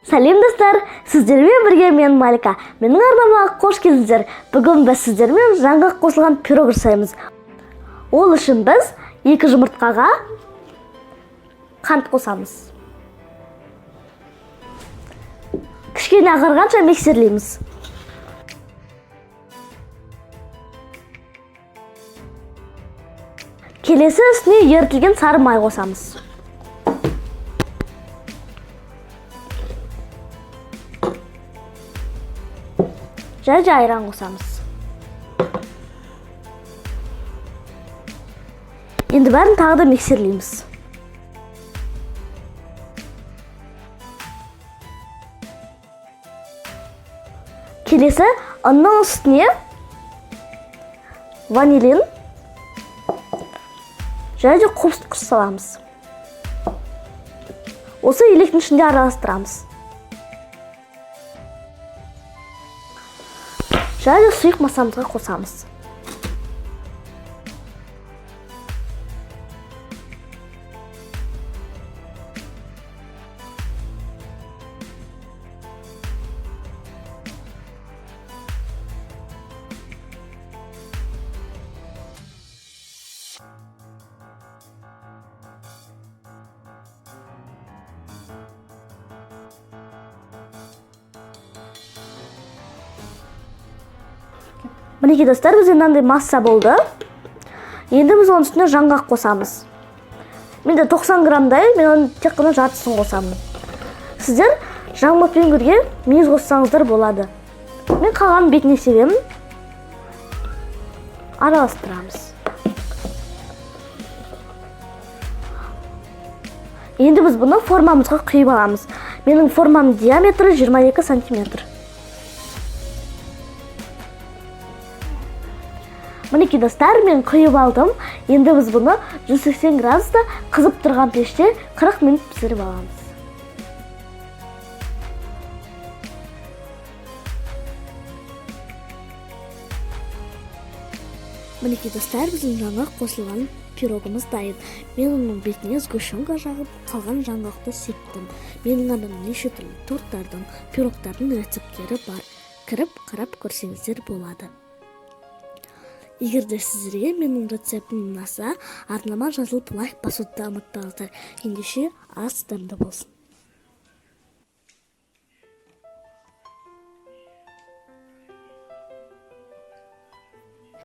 Сәлем, достар! Сіздермен бірге мен, Малика. Менің арнама қош келдіңіздер. Бүгін біз сіздермен жаңғақ қосылған пирог жасаймыз. Ол үшін біз екі жұмыртқаға қант қосамыз. Кішкене ағарғанша миксерлейміз. Келесі үстіне ерітілген сары май қосамыз. Және де айран қосамыз. Енді бәрін тағы да миксерлейміз. Келесі ұнның үстіне ванилин және де қопсытқыш саламыз. Осы електің ішінде араластырамыз. Және де сұйық массамызға қосамыз. Мінекей, достар, бізде мынандай масса болды. Енді біз оның үстіне жаңғақ қосамыз. Менде 90 граммдай, мен оның тек қана жартысын қосамын. Сіздер жаңғақпен бірге мейіз қоссаңыздар болады. Мен қалғанын бетіне себемін. Араластырамыз. Енді біз бұны формамызға құйып аламыз. Менің формам диаметрі 22 сантиметр. Мінекей, достар, мен құйып алдым. Енді біз бұны 180 градуста қызып тұрған пеште 40 минут пісіріп аламыз. Мінекей, достар, біздің жаңғақ қосылған пирогымыз дайын. Мен оның бетіне сгущенка жағып, қалған жаңғақты септім. Менің арнамда неше түрлі торттардың, пирогтардың рецепттері бар. Кіріп қарап көрсеңіздер болады. Егер де сіздерге менің рецептім ұнаса, арнама жазылып, лайк басуды да ұмытпаңыздар. Ендеше, ас дәмді болсын.